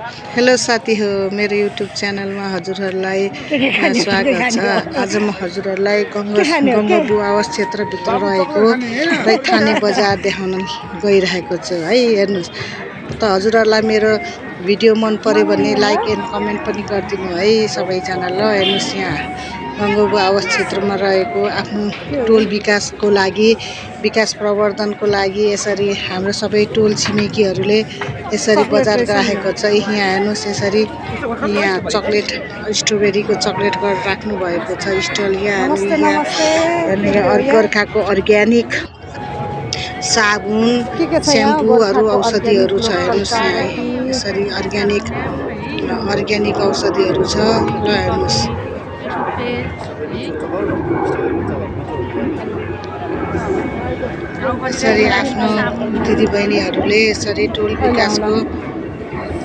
Hello साथी हो मेरो युट्युब च्यानलमा हजुरहरूलाई स्वागत छ। आज म हजुरहरूलाई गङ्गोबु आवास क्षेत्रभित्र रहेको रैथाने बजार देखाउन गइरहेको छु है। हेर्नुहोस् त हजुरहरूलाई मेरो भिडियो मन पर्यो भने लाइक एन्ड कमेन्ट पनि गरिदिनु है सबैजना। ल हेर्नुहोस् यहाँ गङ्गोबु आवास क्षेत्रमा रहेको आफ्नो टोल विकासको लागि विकास प्रवर्धनको लागि यसरी हाम्रो सबै टोल छिमेकीहरूले यसरी बजार राखेको छ। यहाँ हेर्नुहोस् यसरी यहाँ चक्लेट स्ट्रबेरीको चक्लेट गरेर राख्नु भएको छ स्टल। यहाँ गोर्खाको अर्ग्यानिक साबुन स्याम्पूहरू औषधिहरू छ। हेर्नुहोस् यहाँ यसरी अर्ग्यानिक औषधिहरू छ। ल हेर्नुहोस् यसरी आफ्नो दिदीबहिनीहरूले यसरी टोल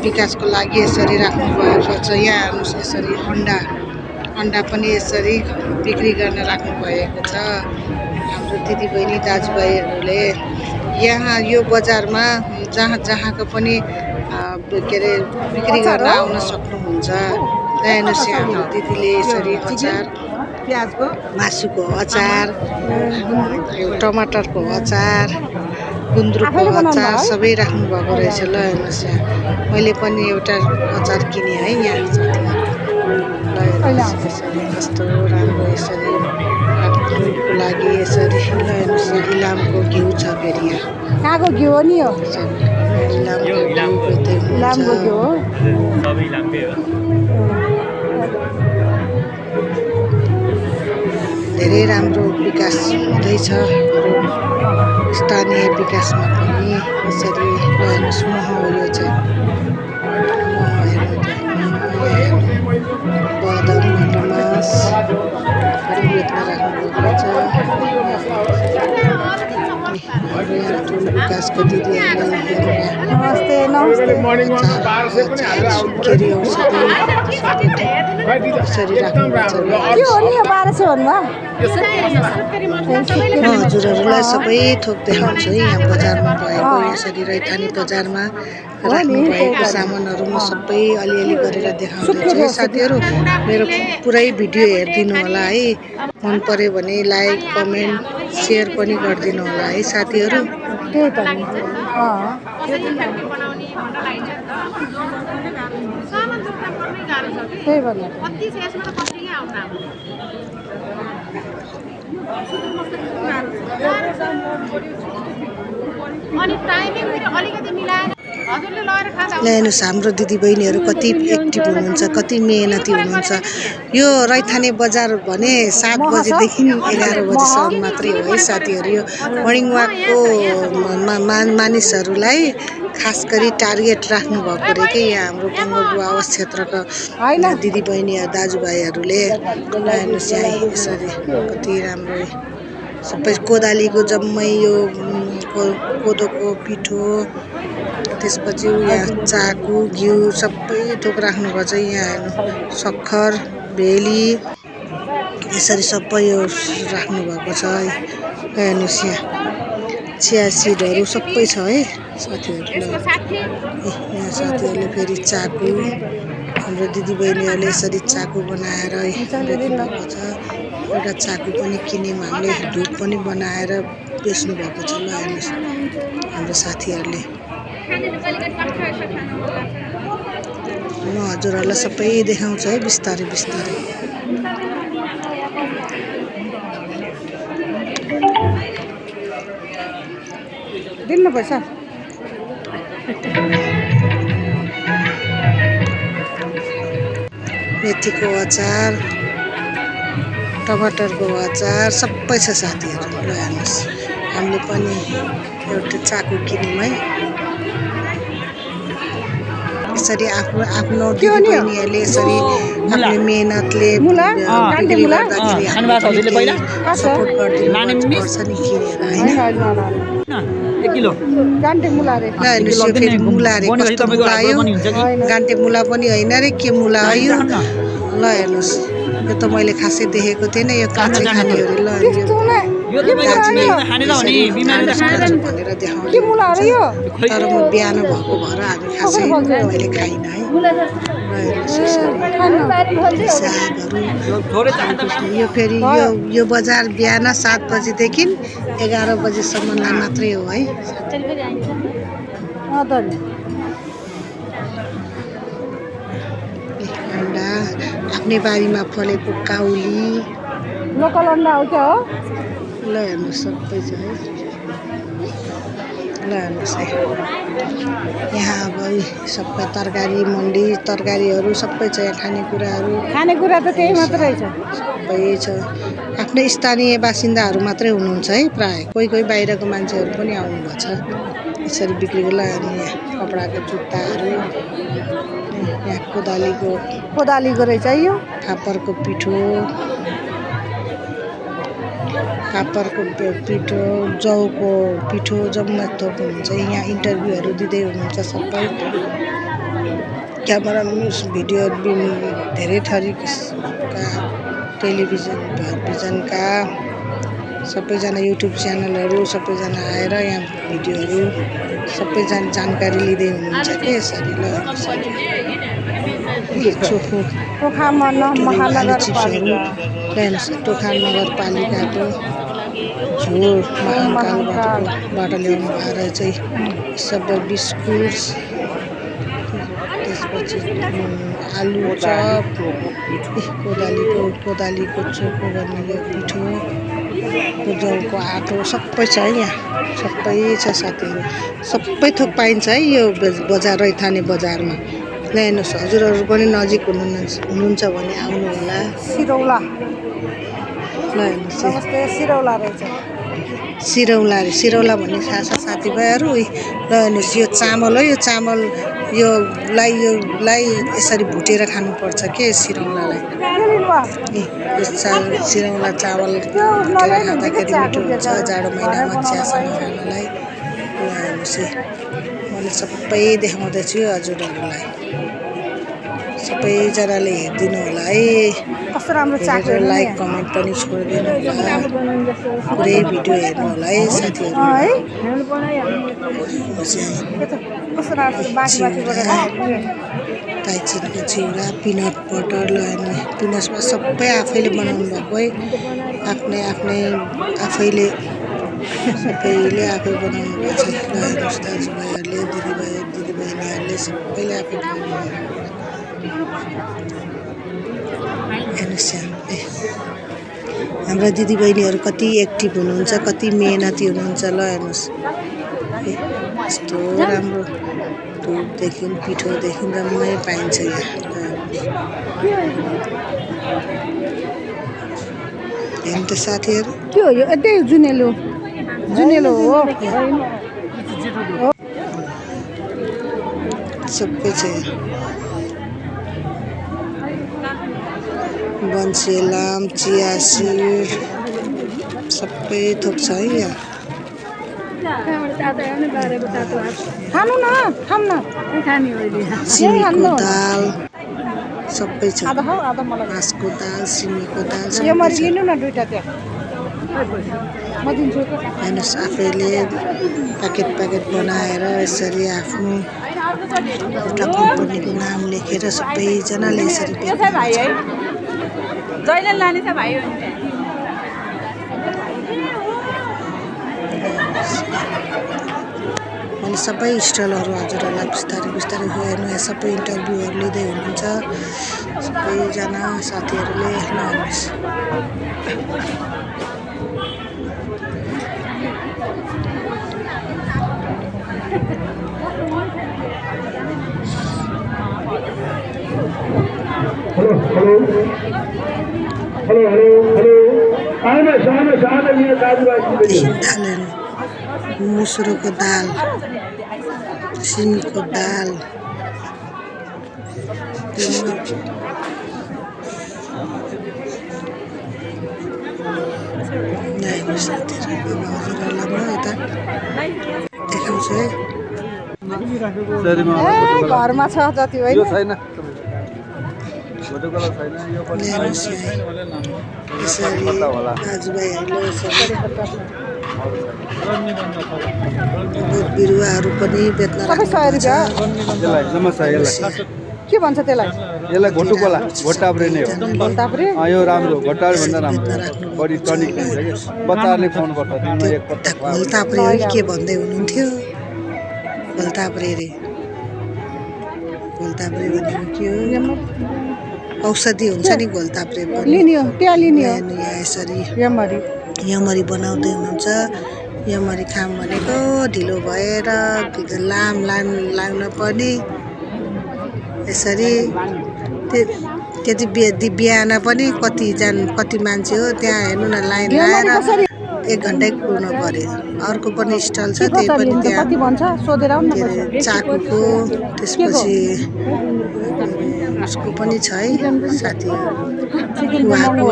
विकासको लागि यसरी राख्नु भएको छ। यहाँ हेर्नुहोस् यसरी अन्डा पनि यसरी बिक्री गर्न राख्नु भएको छ हाम्रो दिदीबहिनी दाजुभाइहरूले। यहाँ यो बजारमा जहाँको पनि के अरे बिक्री गर्न आउन सक्नुहुन्छ। हेर्नुहोस् यहाँ हाम्रो दिदीले यसरी अचार प्याजको मासुको अचार टमाटरको अचार गुन्द्रुकको अचार सबै राख्नु भएको रहेछ। ल हेर्नुहोस् यहाँ मैले पनि एउटा अचार किनेँ है यहाँ ल हेर्नुहोस् यसरी कस्तो राम्रो यसरी आफ्नो लागि यसरी। ल हेर्नुहोस् यहाँ इलामको घिउ छ फेरि यहाँ कहाँको घिउ हो नि हो इलामको घिउ हो धेरै राम्रो विकास हुँदैछ स्थानीय विकासमा पनि यसरी। हेर्नुहोस् मह हो यो चाहिँ बदम मटमास बेच्न राख्नुभएको छ। टोल विकासको दिदीहरूले सुत्केरी औषधि यसरी राख्नुहुन्छ। म हजुरहरूलाई सबै थोक देखाउँछु है यहाँ बजारमा भएको यसरी रैथाने बजारमा राख्नु भएको सामानहरू म सबै अलिअलि गरेर देखाउँदैछु है साथीहरू। मेरो पुरै भिडियो हेरिदिनु होला है। मन पर्यो भने लाइक कमेन्ट सेयर पनि गरिदिनु होला है साथीहरू। हेर्नुहोस् हाम्रो दिदीबहिनीहरू कति एक्टिभ हुनुहुन्छ कति मेहनती हुनुहुन्छ। यो रैथाने बजार भने 7 बजेदेखि 11 बजेसम्म मात्रै हो है साथीहरू। यो मर्निङ वाकको मानिसहरूलाई खास गरी टार्गेट राख्नु भएको अरे कि यहाँ हाम्रो गङ्गोबु आवास क्षेत्रका दिदीबहिनी दाजुभाइहरूले। हेर्नुहोस् यहाँ यसरी कति राम्रो सबै कोदालीको जम्मै यो कोदोको पिठो त्यसपछि यहाँ चाकु घिउ सबै थोक राख्नुभएको छ। यहाँ हेर्नु सक्खर भेली यसरी सबै यो राख्नुभएको छ। हेर्नुहोस् यहाँ चिया सिडहरू सबै छ है साथीहरूले। यहाँ साथीहरूले फेरि चाकु हाम्रो दिदीबहिनीहरूले यसरी चाकु बनाएर बेच्नुभएको छ। एउटा चाकु पनि किन्यौँ हामीले धुप पनि बनाएर बेच्नु भएको छ। ल हेर्नुहोस् हाम्रो साथीहरूले। म हजुरहरूलाई सबै देखाउँछु है बिस्तारै बिस्तारै। दिनु पैसा मेथीको अचार टमाटरको अचार सबै छ साथीहरू। ल हेर्नुहोस् हामीले पनि एउटा चाकु किन्यौँ है। यसरी आफ्नो दिदीबहिनीहरूले यसरी आफ्नो मेहनतले बिक्री गर्दाखेरि सपोर्ट गरिदिनुपर्छ नि किनेर होइन। हेर्नुहोस् यो फेरि मुला अरे कस्तो मुला आयो गान्टे मुला पनि होइन रे के मुला आयो। ल हेर्नुहोस् यो त मैले खासै देखेको थिएन यो काँचै खाने हो अरे ल त्यस्तो नै यो तपाईँ बिमारी भनेर देखाउँदै हुन्छ तर म बिहान भएको भएर हामी खासै मैले खाइनँ है सागहरू यो फेरि यो बजार बिहान 7 बजीदेखि 11 बजीसम्म मात्रै हो है अन्डा आफ्नै बारीमा फलेको काउली लोकल अन्डा हो क्या हो ल हेर्नुहोस् सबै छ है ल हेर्नुहोस् है यहाँ अब सबै तरकारी मन्डी तरकारीहरू सबै छ यहाँ खानेकुरा त त्यही मात्रै छ सबै छ आफ्नै स्थानीय बासिन्दाहरू मात्रै हुनुहुन्छ है प्राय कोही बाहिरको मान्छेहरू पनि आउनुभएको छ यसरी बिक्रीको लागि यहाँ कपडाको जुत्ताहरू यहाँ कोदालीको रहेछ यो फापरको पिठो जौको पिठो जम्मा थोक हुनुहुन्छ यहाँ इन्टरभ्यूहरू दिँदै हुनुहुन्छ सबै क्यामेरा भिडियो धेरै थरीका टेलिभिजनका सबैजना युट्युब च्यानलहरू सबैजना आएर यहाँ भिडियोहरू सबैजना जानकारी लिँदै हुनुहुन्छ के यसरी ल टोखा टोखा नगरपालिकाको झोल महाकालबाट ल्याउनु भएर चाहिँ सबै बिस्कुट त्यसपछि आलु चप कोदालीको चोखो गर्ने यो पिठो जौको आँटो सबै छ है यहाँ सबै छ साथीहरू सबै थोक पाइन्छ है यो बजार रैथाने बजारमा ल हेर्नुहोस् हजुरहरू पनि नजिक हुनुहुन्छ भने आउनु होला सिरौला ल हेर्नुहोस् सिरौला भन्ने थाहा छ साथीभाइहरू ल हेर्नुहोस् यो चामल हो यो चामल योलाई यसरी भुटेर खानुपर्छ के सिरौलालाई सिरौला चावल भुटेर खाँदाखेरि मिठो हुन्छ जाडो महिनामा चियासँग खानलाई ल हेर्नुहोस् मैले सबै देखाउँदैछु हजुरहरूलाई सबैजनाले हेरिदिनु होला है कस्तो राम्रो चाख्यो लाइक कमेन्ट पनि छोडिदिनु होला पुरै भिडियो हेर्नु होला है साथीहरू ताइचिनको चिउरा पिनट बटर लगाएर पिनट्समा सबै आफैले बनाउनु भएको है आफैले आफै बनाउनु भएको छ हेर्नुहोस् दाजुभाइहरूले दिदीबहिनीहरूले सबैले आफै बनाउनु भएको हेर्नुहोस् हाम्रा दिदीबहिनीहरू कति एक्टिभ हुनुहुन्छ कति मेहनती हुनुहुन्छ ल हेर्नुहोस् यस्तो राम्रो दुधदेखि पिठोदेखि जम्मै पाइन्छ यहाँ हेर्नु त साथीहरू के हो यो यतै जुनेलो हो सबै छ बन्सेलाम चिया सिड सबै थोक छ है यहाँ सिमीको दाल सबै छ बाँसको दाल सिमीको दाल हेर्नुहोस् आफैले प्याकेट बनाएर यसरी आफ्नो एउटा कम्पनीको नाम लेखेर सबैजनाले यसरी मैले सबै स्टलहरू हजुरहरूलाई बिस्तारै हेर्नु यहाँ सबै इन्टरभ्यूहरू लिँदै हुनुहुन्छ सबैजना साथीहरूले हेर्नुहोस् मुसुरोको दाल सिमीको दाल हजुरहरूलाई म यता देखाउँछु है घरमा छ जति होइन ल्याउनुहोस् यहाँ यसरी दाजुभाइहरूले यसरी बोट बिरुवाहरू पनि बेच्न सबै 100 रुपियाँ के भन्छ त्यसलाई यसलाई घोटुकोला घोटाब्रे नै हो घोटाब्रे यो राम्रो घोटाब्रे भन्दा राम्रो बडी टनिक हुन्छ कि बच्चाहरूले खुवाउनु पर्छ दिनमा एक पटक घोलताप्रे हो कि के भन्दै हुनुहुन्थ्यो घोलताप्रे रे घोलताप्रे भनेको के हो औषधि हुन्छ नि घोलताप्रे पनि लिने हो त्यहाँ लिने हो यहाँ यसरी यमरी यमरी बनाउँदै हुनुहुन्छ यमरी खाम भनेको ढिलो भएर लाम लाग्न पनि यसरी त्यति बिहान पनि कति मान्छे हो त्यहाँ हेर्नु न लाइन लाएर 1 घन्टै कुर्नु पर्यो अर्को पनि स्टल छ त्यही पनि त्यहाँ कति भन्छ सोधेर आउनु के अरे चाकुको त्यसपछि उसको पनि छ है साथी उहाँको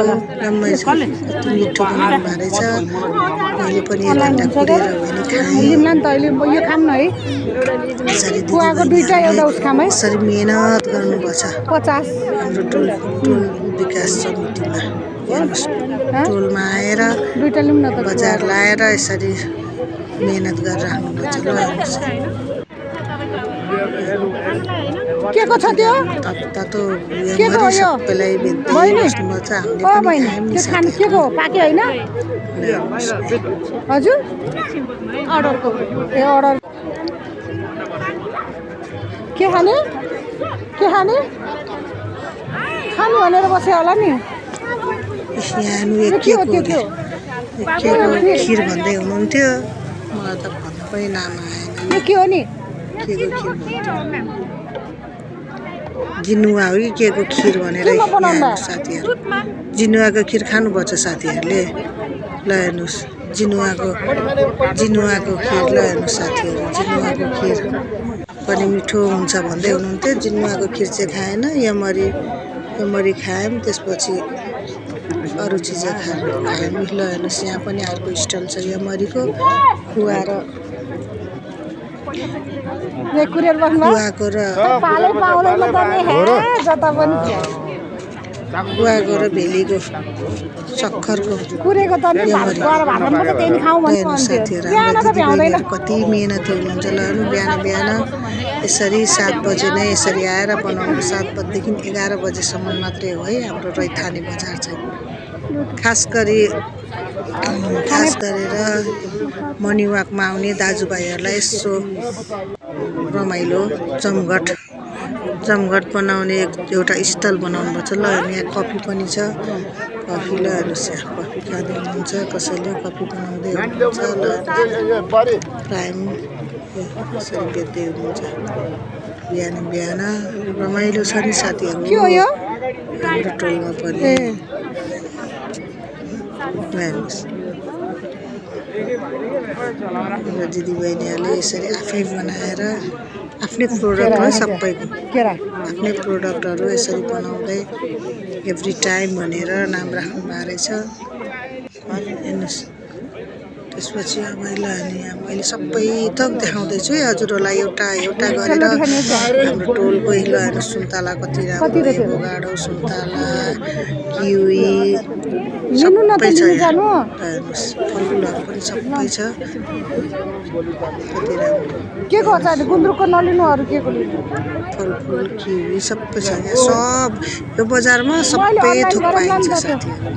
रम्मै छ कति मिठो बनाउनु भएको रहेछ मैले पनि 1 घन्टा कुरेर भने खाएँ लिम्ला नि त अहिले यो खाम न है यसरी कुवाको दुईटा एउटा उस खाम है यसरी मेहनत गर्नुपर्छ 50 हाम्रो टोल विकास समितिमा हेर्नुहोस् टोलमा आएर दुईटा लिउँ न त बजार लाएर यसरी मेहनत गरेर राख्नुपर्छ ल हेर्नुहोस् के को छ त्यो तातो के को यो सबैलाई बेच्दै बहिनी बस्नुपर्छ हामीले ओ पनि बहिनी खायौँ नि त्यो खानु के को पाके हैन हजुर अर्डरको ए अर्डर के खाने खानु भनेर बसे होला नि यहाँ के खिर भन्दै हुनुहुन्थ्यो मलाई त भन्न पनि नाम आएन यो के हो नि के को खिर जिनुवा हो कि के को खिर भनेर साथीहरू जिनुवाको खिर खानुपर्छ साथीहरूले ल हेर्नुहोस् जिनुवाको खिर ल हेर्नुहोस् साथीहरू जिनुवाको खिर पनि मिठो हुन्छ भन्दै हुनुहुन्थ्यो जिनुवाको खिर चाहिँ खाएन यमरी खायौँ त्यसपछि अरू चिज खायौँ ल हेर्नुहोस् यहाँ पनि अर्को स्टल छ यमरीको खुवाएर खुवाको र खुवाको र भेलीको सक्खरको साथीहरू कति मेहनती हुनुहुन्छ ल बिहान यसरी 7 बजे नै यसरी आएर बनाउनु 7 बजेदेखि 11 बजेसम्म मात्रै हो है हाम्रो रैथाने बजार चाहिँ खास गरेर मर्निङ वाकमा आउने दाजुभाइहरूलाई यसो रमाइलो जमघट बनाउने एउटा स्टल बनाउनुपर्छ ल यहाँ कफी पनि छ कफी ल हेर्नुहोस् यहाँ कफी खाँदै हुनुहुन्छ कसैले कफी बनाउँदै हुनुहुन्छ ल प्राइम यसरी बेच्दै हुनुहुन्छ बिहान रमाइलो छ नि साथीहरू हाम्रो टोलमा पनि हेर्नुहोस् हाम्रो दिदीबहिनीहरूले यसरी आफै बनाएर आफ्नै प्रोडक्ट हो सबैको आफ्नै प्रोडक्टहरू यसरी बनाउँदै एभ्री टाइम भनेर नाम राख्नु भएको रहेछ हेर्नुहोस् त्यसपछि अब मैले सबै थोक देखाउँदैछु है हजुरहरूलाई एउटा गरेर हाम्रो टोलको ल हेर्नुहोस् सुन्तला कति राम्रो एभोकाडो सुन्तला किवी सबै छ हेर्नुहोस् फलफुलहरू पनि सबै छ कति राम्रो के को छ गुन्द्रुकको नलिनु अरू के को लिनु फलफुल किवी सबै छ यहाँ सब यो बजारमा सबै थोक पाइन्छ साथीहरू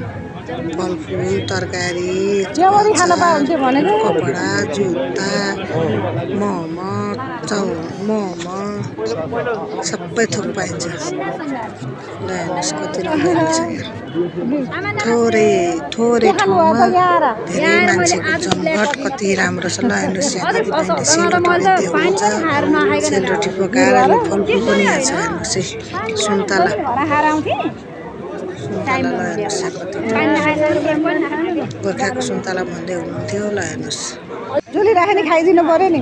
फलफुल तरकारी कपडा जुत्ता मोमो सबै थोक पाइन्छ ल हेर्नुहोस् कति राम्रो छ थोरै ठाउँमा धेरै मान्छेको जमघट कति राम्रो छ ल हेर्नुहोस् यहाँ दिदीबहिनीले सेलरोटी बेच्दै हुनुहुन्छ सेलरोटी पकाएर फलफुल पनि यहाँ छ हेर्नुहोस् है सुन्तला गोर्खाको सुन्तला भन्दै हुनुहुन्थ्यो ल हेर्नुहोस् झोली राखेर खाइदिनु पर्यो नि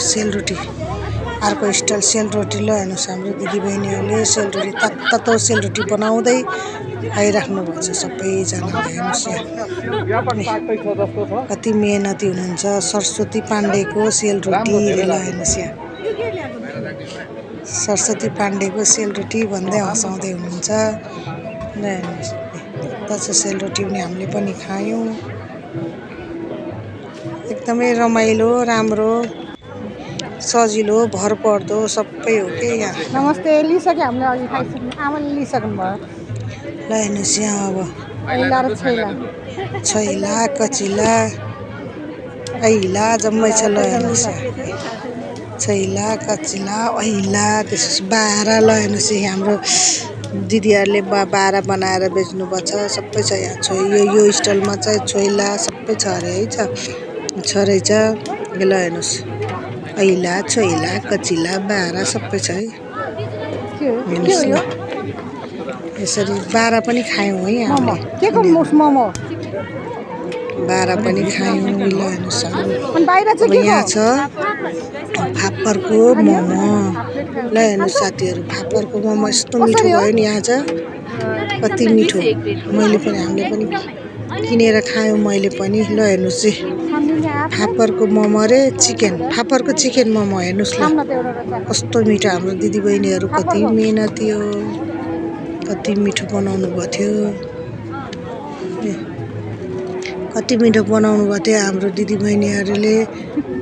सेलरोटी अर्को स्टाइल सेलरोटी ल हेर्नुहोस् हाम्रो दिदीबहिनीहरूले सेलरोटी तातो सेलरोटी बनाउँदै खाइराख्नु भएको छ सबैजनाले। हेर्नुहोस् यहाँ कति मेहनती हुनुहुन्छ। सरस्वती पाण्डेको सेलरोटी ल हेर्नुहोस् यहाँ सरस्वती पाण्डेको सेलरोटी भन्दै हँसाउँदै हुनुहुन्छ। ल हेर्नुहोस् यता छ सेलरोटी पनि हामीले पनि खायौँ। एकदमै रमाइलो राम्रो सजिलो भरपर्दो सबै हो के यहाँ। नमस्ते लिइसक्यो हामीले अघि खाइसक्नु आमाले लिइसक्नु भयो। ल हेर्नुहोस् यहाँ अब ऐला र छैला छैला कचिला ऐला जम्मै छ। ल हेर्नुहोस् छैला कचिला ऐला त्यसपछि बाह्र। ल हेर्नुहोस् यहाँ हाम्रो दिदीहरूले बाह्र बनाएर बेच्नुभएको छ सबै छ यहाँ। यो स्टलमा चाहिँ छोइला सबै छ अरे है छ रहेछ। ल हेर्नुहोस् ऐला छोइला कचिला बाह्र सबै छ है। हेर्नुहोस् न यसरी बाह्र पनि खायौँ है मोमो हामीले। के को मोमो बाह्र पनि खायौँ। ल हेर्नुहोस् अनि बाहिर अब चाहिँ के यहाँ छ फापरको मोमो। ल हेर्नुहोस् साथीहरू फापरको मोमो यस्तो मिठो भयो नि यहाँ चाहिँ कति मिठो। मैले पनि हामीले पनि किनेर खायौँ मैले पनि। ल हेर्नुहोस् चाहिँ फापरको मोमो रे चिकन फापरको चिकन मोमो हेर्नुहोस् ल कस्तो मिठो। हाम्रो दिदीबहिनीहरू कति मेहनती हो कति मिठो बनाउनु भएको थियो। कति मिठो बनाउनु भएको थियो हाम्रो दिदीबहिनीहरूले।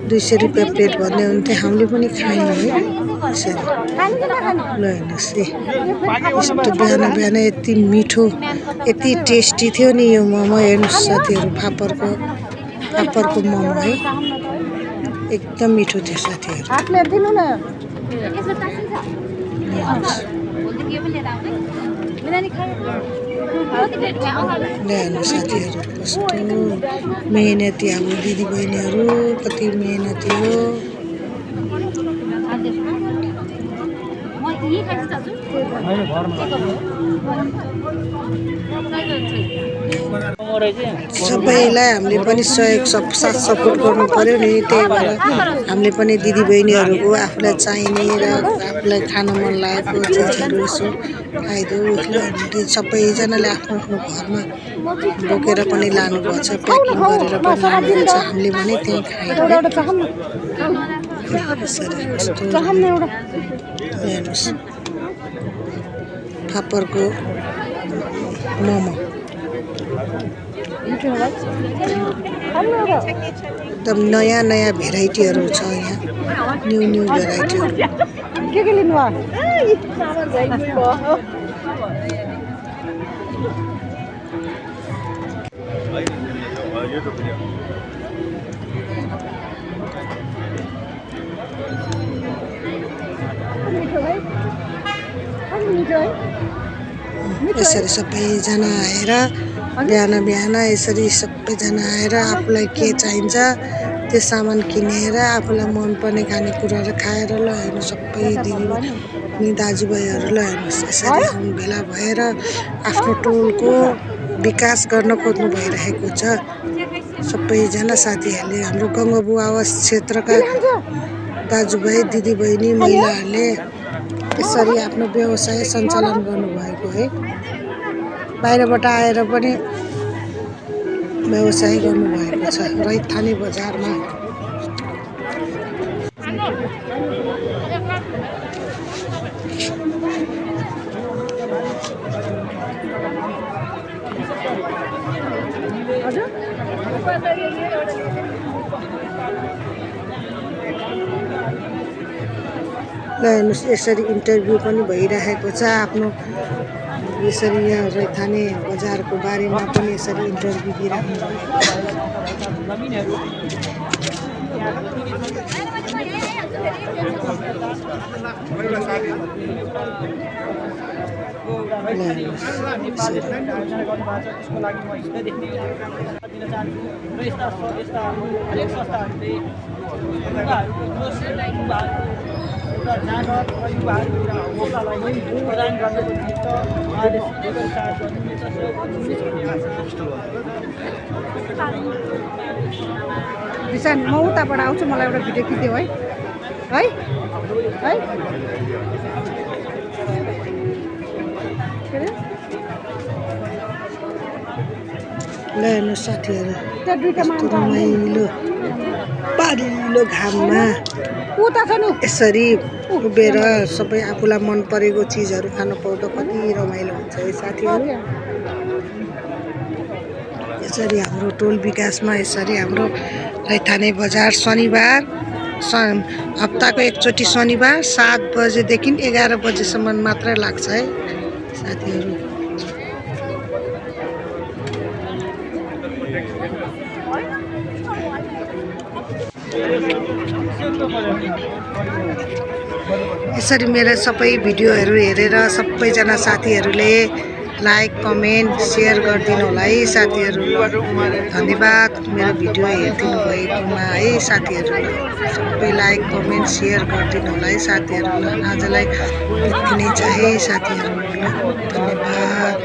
200 रुपियाँ प्लेट भन्दै हुन्थ्यो हामीले पनि खायौँ है यसरी। ल हेर्नुहोस् यस्तो बिहान बिहान यति मिठो यति टेस्टी थियो नि यो मोमो। हेर्नुहोस् साथीहरू फापरको मोमो है एकदम मिठो थियो साथीहरू। हातले दिनु न ल हेर्नुहोस् साथीहरू कस्तो मेहनती हाम्रो दिदीबहिनीहरू कति मेहनती हो। सबैलाई हामीले पनि सहयोग साथ सपोर्ट गर्नु पर्यो नि। त्यही भएर हामीले पनि दिदीबहिनीहरूको आफूलाई चाहिने र आफूलाई खान मन लागेको चिजहरू यसो खाइदेऊ। सबैजनाले आफ्नो आफ्नो घरमा बोकेर पनि लानुभएको छ प्याकिङ गरेर पनि लानुभएको छ। हामीले भने त्यहीँ खायौँ। यसरी कस्तो हेर्नुहोस् फापरको मोमो एकदम नयाँ नयाँ भेराइटीहरू छ यहाँ न्यू भेराइटीहरू। के लिनु भयो यसरी सबैजना आएर बिहान बिहान यसरी सबैजना आएर आफूलाई के चाहिन्छ त्यो सामान किनेर आफूलाई मनपर्ने खानेकुराहरू खाएर ल हेर्नु सबै दिदी दाजुभाइहरू ल हेर्नुहोस् यसरी भेला भएर आफ्नो टोलको विकास गर्न खोज्नु भइरहेको छ। सबैजना साथीहरूले हाम्रो गङ्गबु आवास क्षेत्रका दाजुभाइ दिदीबहिनी महिलाहरूले यसरी आफ्नो व्यवसाय सञ्चालन गर्नुभएको है। बाहिरबाट आएर पनि व्यवसाय गर्नुभएको छ रैथाने बजारमा। ल हेर्नुहोस् यसरी इन्टरभ्यू पनि भइरहेको छ आफ्नो यसरी यहाँ रैथाने बजारको बारेमा पनि यसरी इन्टरभ्यू दिइराख्नु विशान म उताबाट आउँछु मलाई एउटा भिडियो खिच्दियो है है है के अरे ल हेर्नु साथीहरू त्यो दुईटा कस्तो रमाइलो बारिलो घाममा उता छ नि यसरी उभिएर सबै आफूलाई मन परेको चिजहरू खान पाउँदा कति रमाइलो हुन्छ है साथीहरू यसरी हाम्रो टोल विकासमा यसरी हाम्रो रैथाने बजार शनिबार हप्ताको एकचोटि शनिबार 7 बजेदेखि 11 बजेसम्म मात्रै लाग्छ है साथीहरू यसरी मेरो सबै भिडियोहरू हेरेर सबैजना साथीहरूले लाइक कमेन्ट सेयर गरिदिनु होला है साथीहरू धन्यवाद मेरो भिडियो हेरिदिनु भएकोमा है साथीहरू सबै लाइक कमेन्ट सेयर गरिदिनु होला है साथीहरू आजलाई यति नै छ है साथीहरू धन्यवाद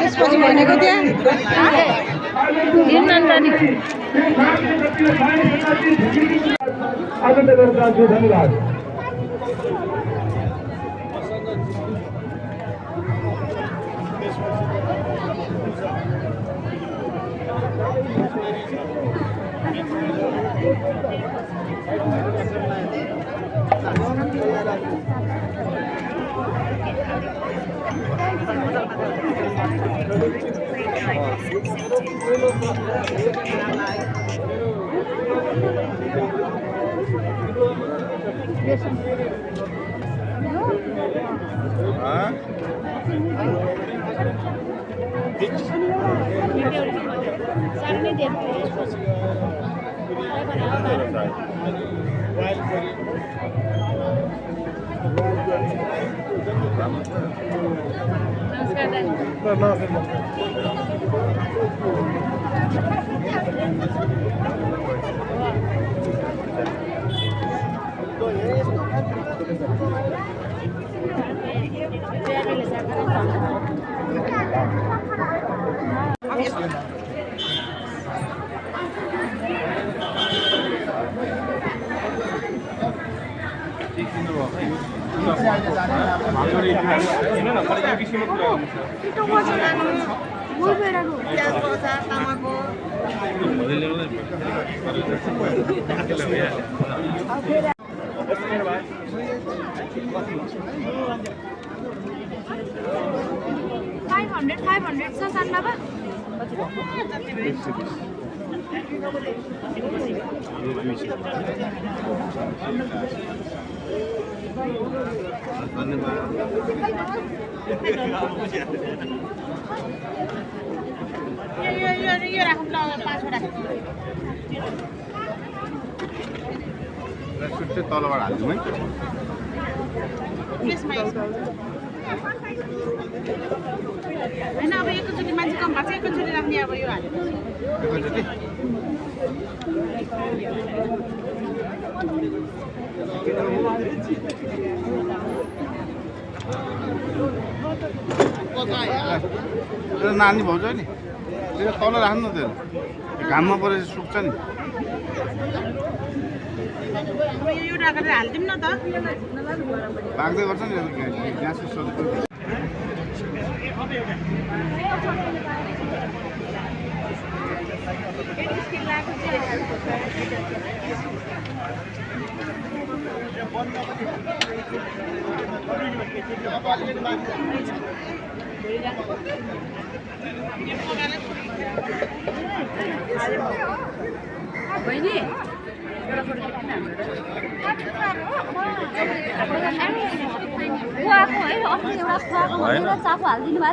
त्यसपछि भनेको धन्यवाद $500 छ सान्नाबा यो राखौँ ल 5 वटा सुट्टे तलबाट हाल्दिउँ है हैन अब एकचोटि मान्छे कम भएको छ एकचोटि राख्ने अब यो हाल्यो नानी भाउजू नि त्यो तल राख्नु न त्यो घाममा परेर सुक्छ नि यो राखेर हाल्दिउँ न त लाग्दै गर्छ नि ग्यास बहिनी खुवाएको है अस्ति एउटा खुवाएको चाकु हालिदिनु भएको